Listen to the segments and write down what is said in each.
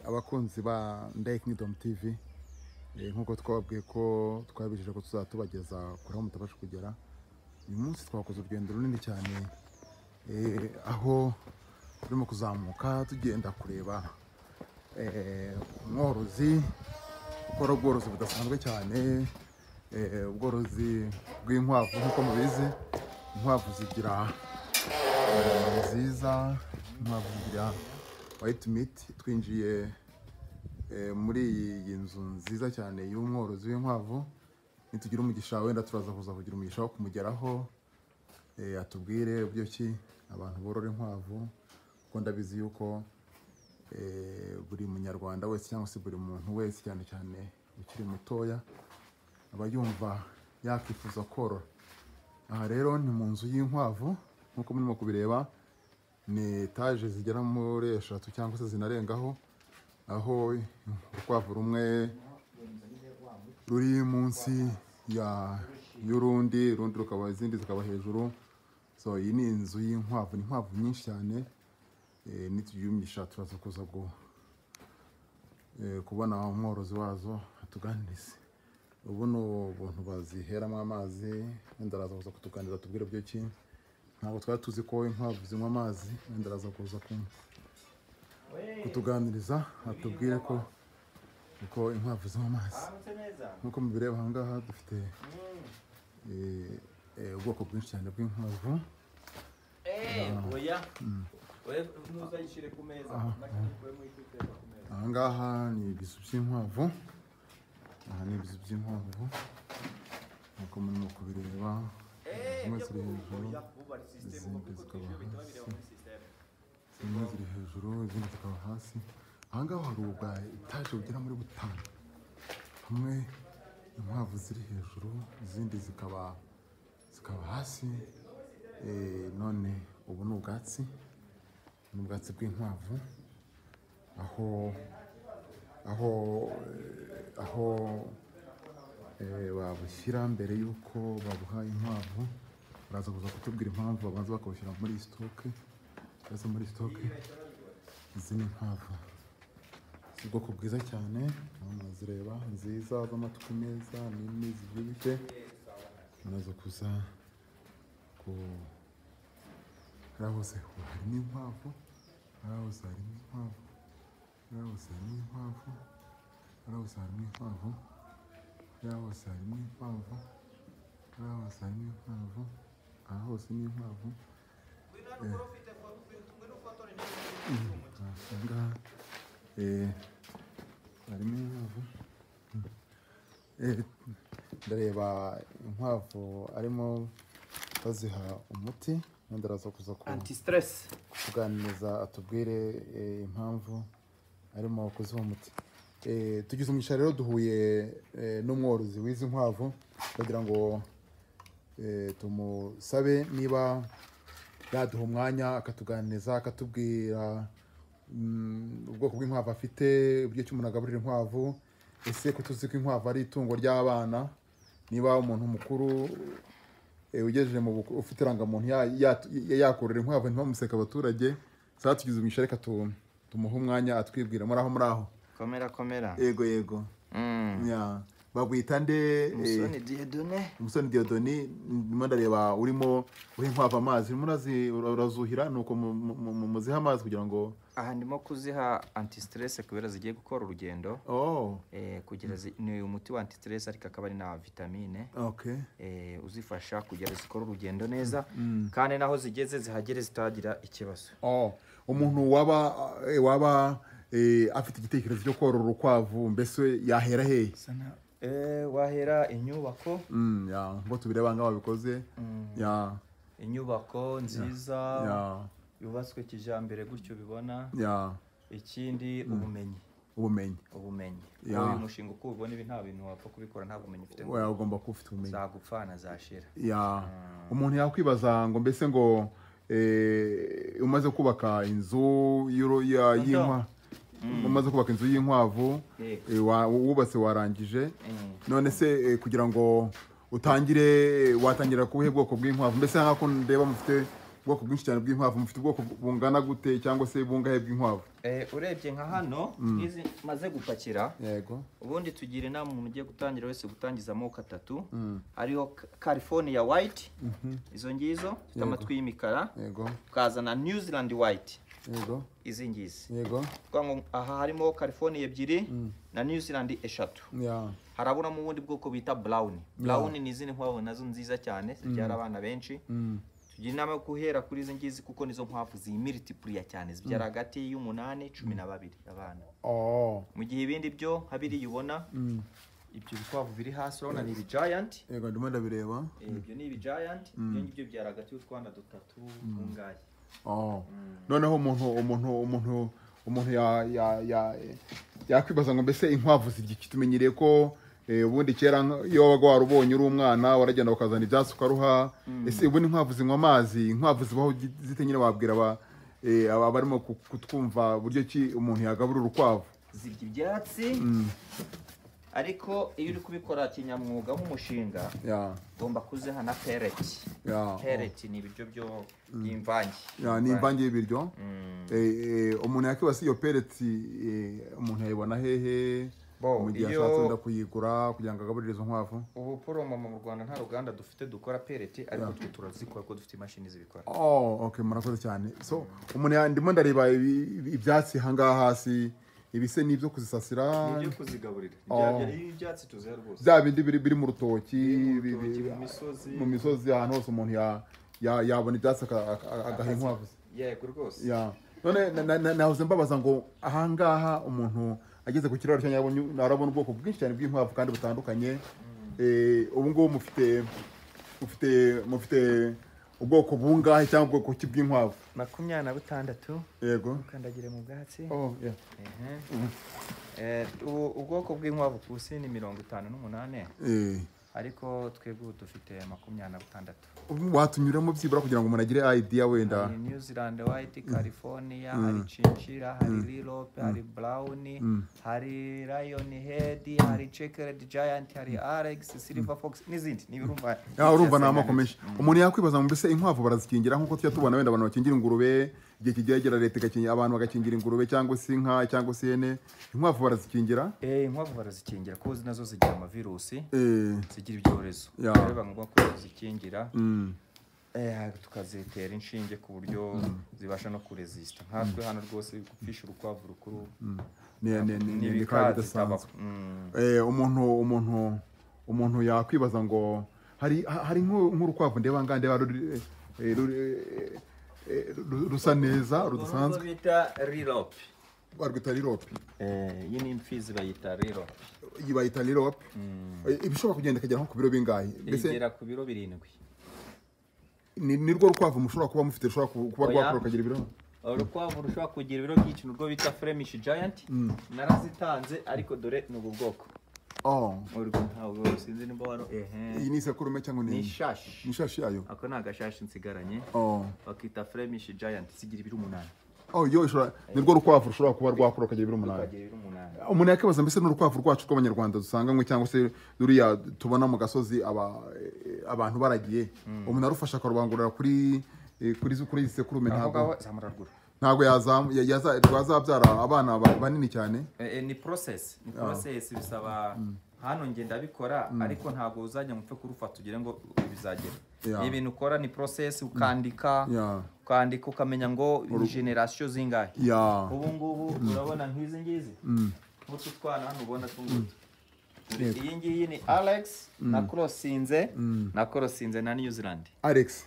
Abakunzi ba Ndaye Kingdom TV, nkuko twababwiye ko twabijije ko tuzatubageza kuri aho mutabasha kugera, uyu munsi twakoze urugendo runini cyane, aho turimo kuzamuka tugenda kureba umworozi ukora ubworozi budasanzwe cyane, ubworozi bw'inkwavu. Nkuko mubizi, inkwavu zigira nziza, inkwavu zigira white meat. Twinjiye muri iyi nzu nziza cyane y'umworozi w'inkwavu. Nitugira umugisha, wenda turaza kuza kugira umugisha wo kumugeraho, atubwire uburyo ki abantu borora inkwavu, kuko ndabizi yuko buri munyarwanda wese cyangwa se buri muntu wese, cyane cyane ukiri mutoya, aba yumva yakwifuza korora. Aha rero ni mu nzu y'inkwavu, nk'uko murimo kubireba, ni etaje zigera muri 3 cyangwa se zinarengaho, aho urukwavu rumwe ruri munsi ya y'urundi, urundi rukaba, izindi zikaba hejuru. So iyi ni inzu y'inkwavu, ni inkwavu nyinshi cyane. Nitugira umugisha turaza kuza kubona umworozi wazo atuganirize. Ubu ni ubuntu baziheramo amazi, wenda araza kuza kutuganiriza tubwire byo ki. Ntabwo twari tuzi ko inkwavu zinywa amazi, wenda araza kuza kutuganiriza atubwire ko uko inkwavu zinywa amazi. Nkuko mubireba aha ngaha dufite ubwoko bwinshi cyane bw'inkwavu. Aha ngaha ni ibizu by'inkwavu, aha ni ibizu by'inkwavu nkuko murimo kubireba, zimwe ziri hejuru izindi zikaba hasi, zimwe ziri hejuru izindi zikaba hasi. Aha ngaha hari ubwa etaje bugera muri 5, hamwe inkwavu ziri hejuru izindi zikaba hasi. None ubu ni ubwatsi, ni ubwatsi bw'inkwavu, aho aho aho babushyira mbere y'uko babuha inkwavu. Baraza kuza kutubwira impamvu babanza bakabushyira muri sitoke, baza muri sitoke. Izi ni inkwavu z'ubwoko bwiza cyane, murazireba, nziza, z'amatwi meza, nini, zibyibushye. Muraza kuza ku hariya hose harimo inkwavu, hariya hose harimo inkwavu, hariya hose harimo inkwavu, hariya hose harimo inkwavu, hariya hose harimo inkwavu, hariya hose harimo inkwavu, aha hose ni inkwavu. Aha ngaha harimo inkwavu. Ndareba inkwavu arimo baziha umuti, wenda araza kuza anti stress kutuganiriza atubwire impamvu arimo kuziha umuti. Tugize umugisha rero duhuye n'umworozi w'izi nkwavu, kugira ngo tumusabe niba yaduha umwanya akatuganiriza, akatubwira ubwoko bw'inkwavu afite, uburyo ki umuntu agaburira inkwavu, ese ko tuzi ko inkwavu ari itungo ry'abana, niba umuntu mukuru ugejeje mu ufite irangamuntu yakorera inkwavu ntibamuseka abaturage. Sasa tugize umugisha, reka tumuhe umwanya atwibwira. Muraho muraho. Komera komera. Yego yego. Bagwita nde? Musoni Dieudonné. Musoni Dieudonné, ndimo ndareba urimo uha inkwavu amazi, urimo urazuhira, nuko muziha amazi kugira ngo. Aha ndimo kuziha anti stress kubera zigiye gukora urugendo. Kugira ni umuti wa anti stress, ariko akaba ari na vitamine. Okay. Uzifasha kugira zikora urugendo neza, kandi naho zigeze zihagere zitagira ikibazo. Umuntu waba afite igitekerezo cyo korora urukwavu, mbese yahera hehe? Wahera inyubako. Ngo tubireba ngaho babikoze. Inyubako nziza yubatswe kijambere gutyo bibona. Ikindi ubumenyi. Ubumenyi. Uyu mushinga uko ubibona, ibi nta bintu wapfa kubikora nta bumenyi ufite. Ugomba kuba ufite ubumenyi. Zagupfana zashira. Umuntu yakwibaza ngo mbese ngo umaze kubaka inzu y'inkwavu, umaze kubaka inzu y'inkwavu, wubatse warangije, none se kugira ngo utangire, watangira kubuhe bwoko bw'inkwavu? Mbese nk'ako ndeba mufite ubwoko bwinshi cyane bw'inkwavu. Mufite ubwoko bungana gute cyangwa se bungahe bw'inkwavu? Urebye nka hano izi maze gupakira, yego, ubundi tugira inama umuntu ugiye gutangira wese gutangiza amoko atatu. Hariho California White, izo ngizo zifite amatwi y'imikara, yego, ukazana New Zealand White, yego, izi ngizi, yego. Aha harimo California ebyiri na New Zealand eshatu. Haraburamo ubundi bwoko bita Brown. Brown ni izindi nkwavu nazo nziza cyane zibyara abana benshi. Tugira inama yo guhera kuri izi ngizi kuko nizo nkwavu zimiltipuriya cyane, zibyara hagati y'8 12 abana. Mu gihe ibindi byo nka biriya ubona, ibyo bikwavu biri hasi urabona ni ibigiant. Yego, ndimo ndabireba. Ibyo ni ibigiant, ibyo ngibyo byara hagati y'utwana dutatu tungahe. Noneho umuntu yakwibaza ngo mbese inkwavu zirya iki? Tumenyereye ko ubundi kera iyo wabaga warubonye uri umwana waragenda bakazana ibyatsi ukaruha. Ese ubundi inkwavu zinywa amazi? Inkwavu zibaho zite nyine? Wabwira abarimo kutwumva buryo ki umuntu yagaburira urukwavu? Zirya ibyatsi, ariko iyo uri kubikora kinyamwuga nk'umushinga ugomba kuziha na pellet. Pellet ni ibiryo byo by'imvange. Ni imvange y'ibiryo. Umuntu yakwibaza iyo pellet umuntu yayibona hehe? Mu gihe ashatse wenda kuyigura kugira ngo agaburire izo nkwavu. Ubu poroma mu Rwanda nta ruganda dufite dukora pellet, ariko twe turazikora kuko dufite imashini zibikora. Okay, murakoze cyane. So umuntu ndimo ndareba ibyatsi ahangaha hasi, ibise n'ibyo kuzisasira, n'ibyo kuzigaburira. Ibyatsi tuziha rwose, bya bindi biri mu rutoki, mu misozi, ahantu hose umuntu yabona ibyatsi agaha inkwavu. Yego rwose. None nahoze mbabaza ngo ahangaha umuntu ageze ku kiraro cyangwa arabona ubwoko bwinshi cyane bw'inkwavu kandi butandukanye. Ubu ngubu mufite ubwoko bungahe cyangwa ubwoko ki bw'inkwavu? 26. Yego. Ukandagire mu bwatsi. Ubwoko bw'inkwavu ku isi ni 58. Ariko twebwe dufite 26. Watunyuramo byibura kugira ngo umuntu agire idea wenda. Hari New Zealand White, California, hari Chinchilla, hari Lilope, hari Brown, hari Lion Head, hari Checkered Giant, hari Alex, Silver Fox n'izindi. Ni urumva. Urumva ni amoko menshi. Umuntu yakwibaza ngo mbese inkwavu barazikingira nkuko tujya tubona wenda abantu bakingira ingurube, igihe kijyagera leta igakingira abantu bagakingira ingurube cyangwa se inka cyangwa se ihene. Inkwavu barazikingira? Inkwavu barazikingira kuko nazo zigira amavirusi, zigira ibyorezo. Rero ngombwa ko tuzikingira, tukazitera inshinge ku buryo zibasha no kuresista. Nkatwe hano rwose gupfisha urukwavu rukuru ni bidasanzwe. Umuntu yakwibaza ngo hari nk'urukwavu ndeba ngande rusa neza rudasanzwe bita Lilope. Barwita Lilope. Iyi ni imfizi bayita Lilope. Iyi bayita Lilope. Ibishobora kugenda ikagera nko ku biro bingahe? Mbese igera ku biro 7. Ni rwo rukwavu mushobora kuba mufite rushobora kuba rwakura rukagira ibiro? Urukwavu rushobora kugira ibiro byinshi nurwo bita Flemish Giant. Narazitanze ariko dore ni ubu bwoko. Urwo ntabwo sinzi nimba waro. Iyi ni isekurume cyangwa ni ishashi? Ni ishashi yayo. Ako ni agashashi nsigaranye. Bakita Flemish Giant, zigira ibiro 8. Yo ishobora ni rwo rukwavu rushobora kuba rwakura rukagira ibiro 8. Umuntu yakibaza mbese n'urukwavu rwacu rw'abanyarwanda dusanganywe cyangwa se ruriya tubona mu gasozi abantu baragiye, umuntu arufasha akarubangurira kuri isekurume ntabwo yazabyara abana banini cyane. Ni process, ni process bisaba hano nge ndabikora, ariko ntabwo uzajya mupfe kurufata ugire ngo bizagera. Ni ibintu ukora, ni process, ukandika ukandika ukamenya ngo ni generation zingahe. Ubu ngubu urabona nk'izi ngizi nk'utu twana hano ubona tungutu. Iyi ngiyi ni Alex na crossinze na New Zealand. Alex.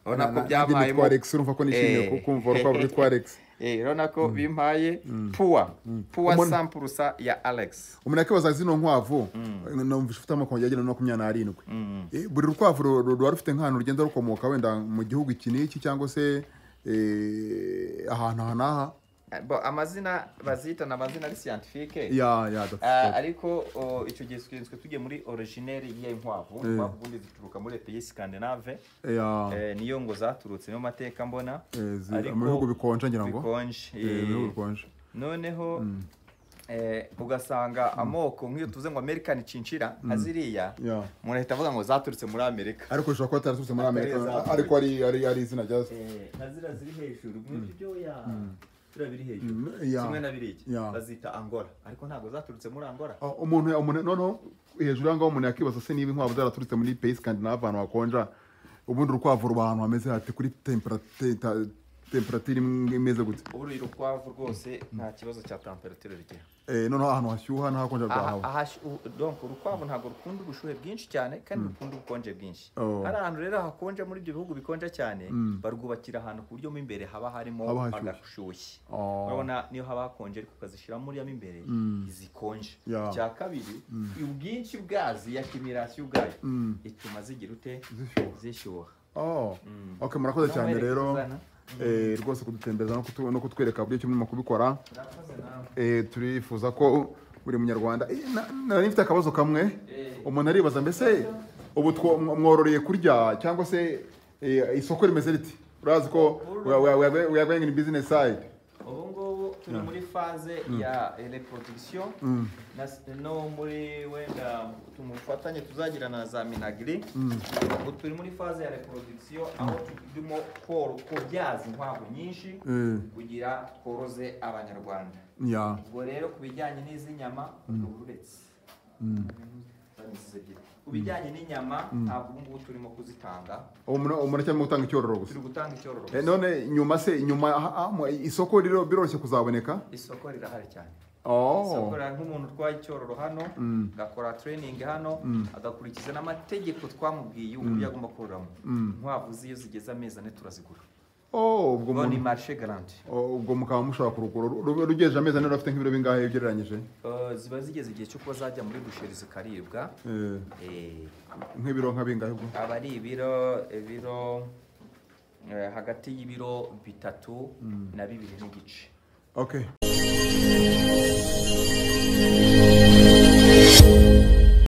Urabona ko byampaye Alex, urumva ko nishimiye kumva urukwavu rwitwa Alex. Urabona ko bimpaye puwa sampurusa ya Alex. Umuntu yakibaza zino nkwavu numva ufite amoko agera na 27. Buri rukwavu ruba rufite nk'ahantu rugenda rukomoka wenda mu gihugu iki n'iki cyangwa se ahantu aha n'aha. Amazina bazita na amazina ari scientifique. Ariko icyo gihe twe tugiye muri originaire y'inkwavu, inkwavu ubundi zituruka muri pays Scandinave. Niyo ngo zaturutse niyo mateka mbona. Ariko mu bihugu bikonje ngira ngo. Bikonje. Bihugu bikonje. Noneho Ugasanga amoko nk'iyo tuvuze ngo American chinchilla aziriya umuntu ahita avuga ngo zaturutse muri Amerika, ariko ushobora kuba ataraturutse muri Amerika, ariko ari izina rya na ziriya ziri hejuru muri byo ya ziriya biri hejuru kimwe na biriya bazita Angola, ariko ntabwo zaturutse muri Angola. Umuntu noneho hejuru y'aho umuntu yakibaza se niba inkwavu zaraturutse muri pays Scandinave ahantu hakonja, ubundi urukwavu ruba ahantu hameze hate kuri temperature imeze gute? Ubu urukwavu rwose nta kibazo cya temperature rugira. Noneho ahantu hashyuha n'ahakonja rwahaba. Donc urukwavu ntabwo rukunda ubushyuhe bwinshi cyane kandi rukunda ubukonje bwinshi. Hari ahantu rero hakonje muri ibyo bihugu bikonja cyane, barwubakira ahantu ku buryo mo imbere haba harimo agashyushye. Urabona niyo haba hakonje ariko ukazishyira muri mo imbere zikonje. Icya kabiri, ubwinshi bwazi ya kimirasiyo ubwayo ituma zigira ute zishyuha. Okay, murakoze cyane rero rwose kudutembereza no kutwereka uburyo kimwe mu kubikora. Turifuza ko buri munyarwanda nari mfite akabazo kamwe, umuntu aribaza mbese ubu mwororeye kurya cyangwa se isoko rimeze riti? Urazi ko we are going in business side. Ubu ngubu turi muri phase ya reproduction no muri wenda tumufatanye tuzagirana na za Minagri. Ubu turi muri phase ya reproduction aho turimo kubyaza inkwavu nyinshi kugira tworoze abanyarwanda. Ubwo rero ku bijyanye n'izi nyama uretse ku bijyanye n'inyama ntabwo ubu ngubu turimo kuzitanga. Umuntu cyangwa gutanga icyororo gusa. Turi gutanga icyororo gusa. None nyuma se nyuma isoko rero biroroshye kuzaboneka? Isoko rirahari cyane. Isoko nk'umuntu utwaye icyororo hano, agakora training hano, agakurikiza n'amategeko twamubwiye uburyo agomba kororamo. Inkwavu ziyo zigeze amezi 4 turazigura. Ubwo ni marché garanti. Ubwo mukaba mushobora kurugura rugejeje amezi 4 afite nk'ibiro bingahe ugereranyije? Ziba zigeze igihe cyo kuba zajya muri busheri zikaribwa. Nk'ibiro nka bingahe ubwo? Aba ari ibiro hagati y'ibiro 3 na 2.5. Okay.